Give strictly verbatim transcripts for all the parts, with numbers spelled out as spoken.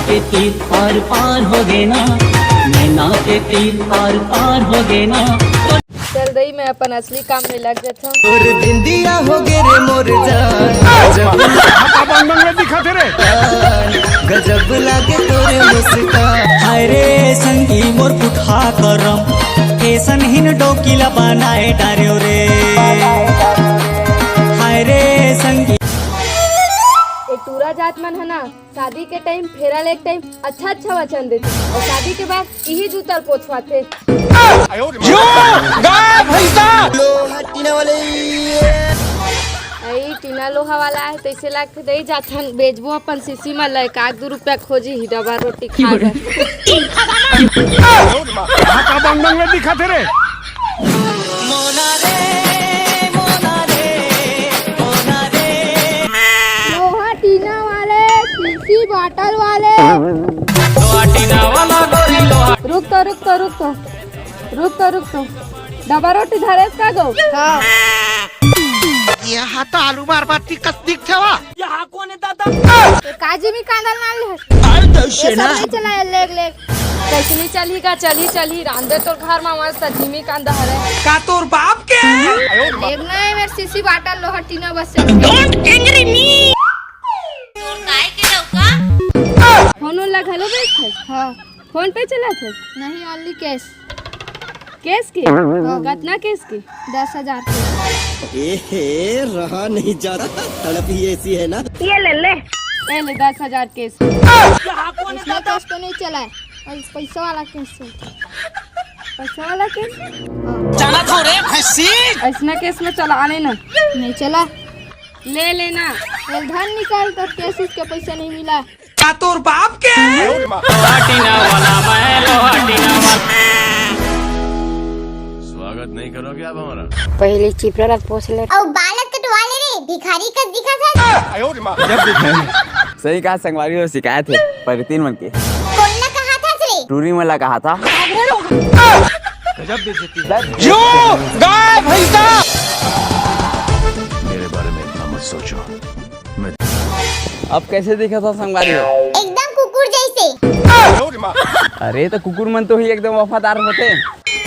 के तीर पार पार हो गे ना, नैना के तीर पार पार हो गे ना। चल दई, मैं अपन असली काम में लग जाथव। तोर बिंदिया हो गे रे मोर जान, गजब, गजब लागे तोर मुस्कान। हाय रे संगी मोर पुरखा करम, फेसन हिन डोकी ला बनाए डार्यो रे। हाय रे संगी। ए टूरा जात मन ह ना, शादी के टाइम फेरा ले एक टाइम अच्छा अच्छा वचन देथे, अउ शादी के बाद इही जूतर पोछवाथे। यो, गाय भैंसा। लोहा टीना वाले। अई टीना लोहा वाला हे, तइसे लागथे दई जाथन, बेचबो अपन सीसी म, लय का दू रुपया खोजी ही डबा रोटी खा बर। हाका बंग बंग में दिखाथे रे। लोहा टीना वाले, सीसी बाटल वाले। लोहा टीना वाला गोरी लोहा। रुक तो, रुक तो, रुक तो, रुक तो, रुक तो। डबा रोटी धरेस का गो? हाँ। ये हा तो आलू मार बाटी कस दिखथे वा। ये हा कोन हे दादा? ये काजी भी कांदा लाल है। अरे दक्षिणा। ये सब नहीं चला है, लेग, लेग। कइसे नहीं चलही का? चलही, चलही। रांधे तोर घर मा मस्त धीमी कांदा हरे। का तोर बाप के? देखना है मेरे सीसी बाटल लोहा टीना बस चल। Don't angry me। तोर काय के लौका? फोन उन ला घलो बेचथस? हाँ। फोन पे चलाथस? नहीं, only cash। Cash के? हाँ। कतना cash के? दस हजार के। ए हे, रहा नहीं जाता, तड़प ही ऐसी है ना। ये ले ले। ए ले दस हजार cash। इसमें cash तो नहीं चला है, और पैसा वाला cash चलता है। पैसा वाला cash? हाँ। चला तो रे भैंसी। अइसना cash में चलाने ना। नहीं चला। ले लेना। ये धन निकाल तो cash उसके पैसा नहीं मिला। का तोर बाप के? लोहा टीना वाला मैं, लोहा टीना वाला। स्वागत नहीं करोगे आप हमारा? पहले चिपरा ला पोछ ले। अउ बाल कटवा ले रे, भिखारी कस दिखत हस। सही कहा संगवारी हो, शिकायत हे परितीन मन के। कोन ला कहा था रे? टूरी मन ला कहा था। गजब बेइज्जती। यो गाय भैंसा। मेरे बारे में इतना मत सोचो। अब कइसे दिखत हव संगवारी हो? एकदम कुकुर जइसे। अरे त कुकुर मन तो ही एकदम वफादार होथे।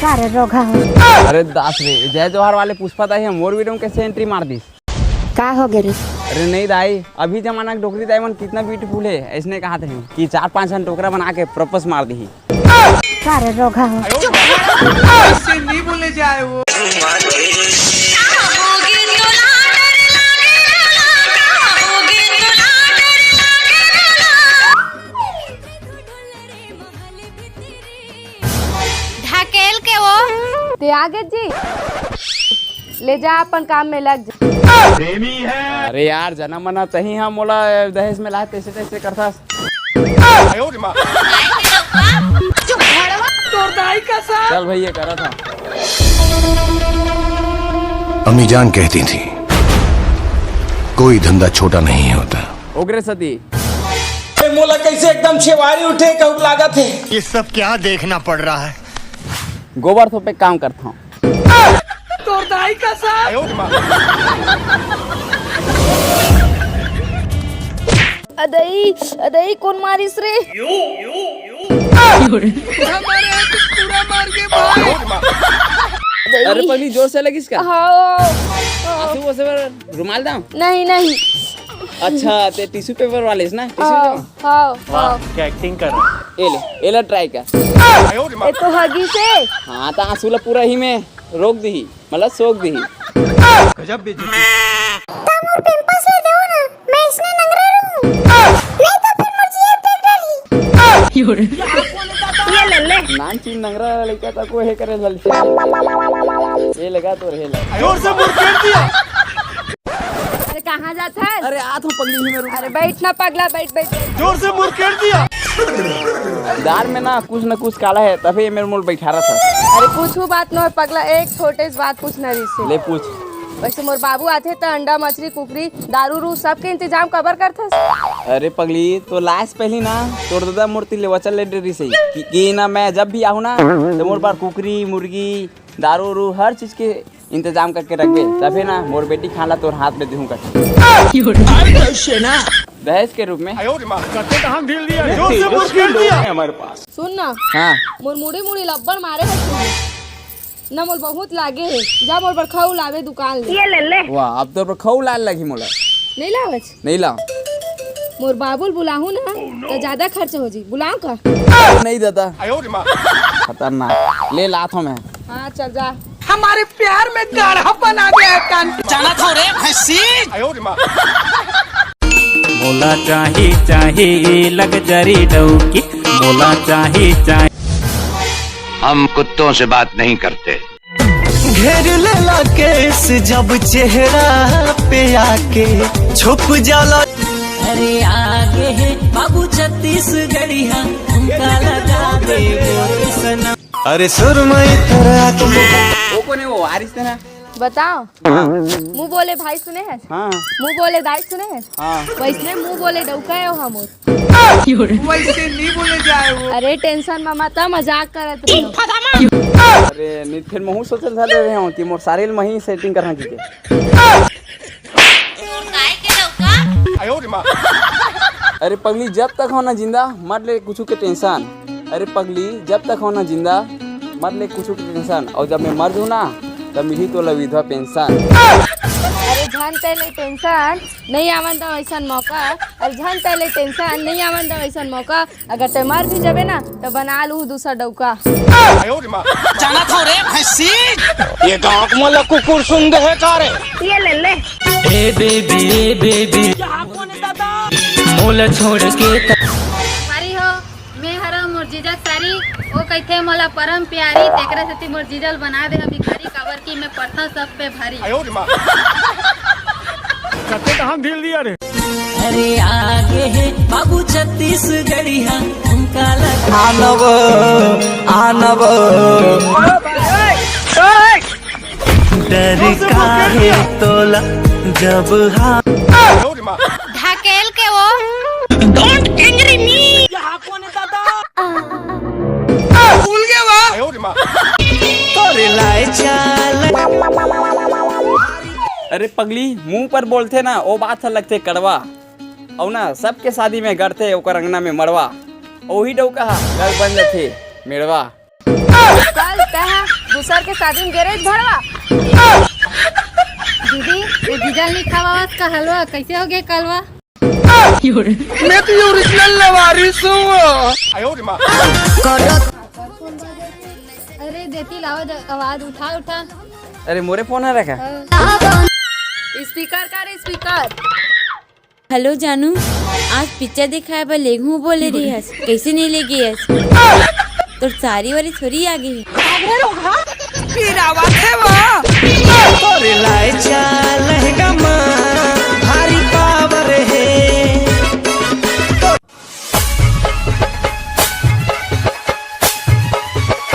का रे रोगहा हो? अरे दास रे, जय जोहार वाले पुष्पा दाई ह मोर video में कइसे entry मार दिस? का हो गे रे? अरे नहीं दाई, अभी जमाना के डोकरी दाई मन कितना beautiful हे, अइसने कहत हे कि चार पांच झन डोकरा बना के propose मार दिही। का रे रोगहा हो? ऐसे नहीं बोले जाए वो। ढकेल के वो। ते आगे जी, ले जा अपन काम में लग जा। अरे यार, जना मना तही हम मोला दहेज में लाए, तइसे तइसे करथस। चुप भड़वा। तोर दाई का साथ। चल भैया, करा था। अम्मी जान कहती थी, कोई धंधा छोटा नहीं होता। ओकरे सती। ए, मोला कइसे एकदम छेवारी उठे कहूँ लागत हे। ये सब क्या देखना पड़ रहा है? गोबर थोपे काम करथव। तोर दाई का साथ। अदई, अदई, कोन मारिस रे? अदई। अरे पगली, जोर से लगिस का? हाँ। आंसू वोसू बर रुमाल दाव? नहीं, नहीं। अच्छा, ते tissue paper वाले हस ना? Tissue हाँ, paper? हाँ, वाह, हाँ। क्या acting कर रहा है। ए ले, एला try कर। ए तो हगीस हे। हाँ, त आंसू ला पूरा ही में रोक दिही, मतलब सोख दिही। गजब बेइज्जती। त मोर Pampers ला देवो ना, मैं इसने नंगरा रहूं। नहीं तो फिर मोर जीभ फेंक डाली। ये ले ले। नान चीन नंगरा लइका त को हे करे लल। ये लगा तो रहे ला। जोर से मुड़ फेर दिया। अरे कहाँ जात हस? अरे आत हूँ पगली ही में रुक। अरे बैठ ना पगला, बैठ, बैठ। जोर से मुड़ फेर दिया। दार में ना कुछ न कुछ काला हे, तभे ये मेर मोल बैठा रहा था। अरे कुछ वो बात न हो पगला, एक छोटे से बात पूछना रहिस हे। ले पूछ। वैसे मोर बाबू आथे त अंडा, मछली, कुकरी, दारू रू सबके इंतजाम काबर करथस? अरे पगली, तो लाए से पहली ना तोर ददा मोर ती ले वचन ले डरिस हे कि, कि ना मैं जब भी आहूँ ना त मोर बर कुकरी, मुर्गी, दारू रू हर चीज के इंतजाम करके रखबे, तभे ना मोर बेटी खाना तोर हाथ में देहूं करके। अरे सेना। दहेज के रूप में। जोर से बोल, खेल दिया। सुन ना, हाँ। मोर मुड़ी मुड़ी लब्बड़ मारे है तू। ना मोर बहुत लागे है, जा मोर बर खऊ लावे दुकान ले। ये ले ले। वाह, अब तो खऊ लाल लगी मोला। नहीं लावच? नहीं लाव। मोर बाबुल बुलाहू ना तो ज्यादा खर्च हो जी, बुलाओ का? नहीं दादा। खतरनाक। ले लात हूँ मैं। हाँ, चल जा। हमारे प्यार में गाढ़ापन आ गया है कान। जाना था रे भैंसी। मोला चाही चाही लग्जरी डौकी, मोला चाही चाही। हम कुत्तों से बात नहीं करते। घेर लेला केस जब चेहरा पे आके छुप जाला। अरे आगे है बाबू छत्तीसगढ़िया, हमका लगा दे बोल सनम। अरे सुरमई तोर आँखी। वो कौन है वो? आरिस है ना? बताओ। मुँह बोले भाई सुने है? हाँ। मुँह बोले दाई सुने है? हाँ। वैसने मुँह बोले डौका है वो हमर। वैसे नहीं बोले जाए वो। अरे टेंशन में मत, मजाक करत रहे। अरे नहीं, फिर महू सोचल धर ले रहे हो कि मोर सारेल मही सेटिंग करना की के। अरे पगली, जब तक हो ना जिंदा, मत ले कुछ के टेंशन। अरे पगली, जब तक हो ना जिंदा, मत ले कुछ के टेंशन। और जब मैं मर जाऊँ ना, तब मिली तोला विधवा पेंशन। अरे झन तै ले टेंशन, नहीं आवन दो ऐसन मौका। अरे झन तै ले टेंशन, नहीं आवन दो ऐसन मौका। अगर तै मर भी जबे ना, तो बना लू दूसरा डौका। जाना था रे भैंसी। ये गाँव को मतलब कुकुर सुन दे है का रे? ये ले ले। ए बेबी, ए बेबी, मोला छोड़ के त- हमारी हो, मैं हरा मोर जीजा सारी, वो कहते मोला परम प्यारी, तेकरे सेती मोर जीजल बना दे भिखारी, काबर की मैं पढ़ता सब पे भारी। कते कहाँ ढील दिया रे? अरे आगे है बाबू छत्तीसगढ़िया, हमका लगा आनब, आनब। डर काहे तोला जब हाँ। ढकेल के वो। Don't angry me। अरे पगली, मुंह पर बोलथे ना, ओ बात ह लगथे कड़वा। अउ ना, सबके शादी में गड़थे ओकर अंगना में मड़वा। ओही डौका ह गल बन जथे मेड़वा। कल तैं दूसर के शादी में गिरेस भड़वा। दीदी, ये जीजा नहीं खवावत का हलवा, कैसे हो गए कलवा? मैं तो ओरिजिनल लवारिस हूँ। अरे देती लावा आवाज उठा उठा। अरे मोरे फोन आ रखा। स्पीकर का रे स्पीकर। हेलो जानू, आज पिक्चर दिखाए बर लेगहूँ बोले रिहस, कैसे नहीं ले गयस? तोर सारी वारी थोड़ी आ गई। फिर आवाज है वो।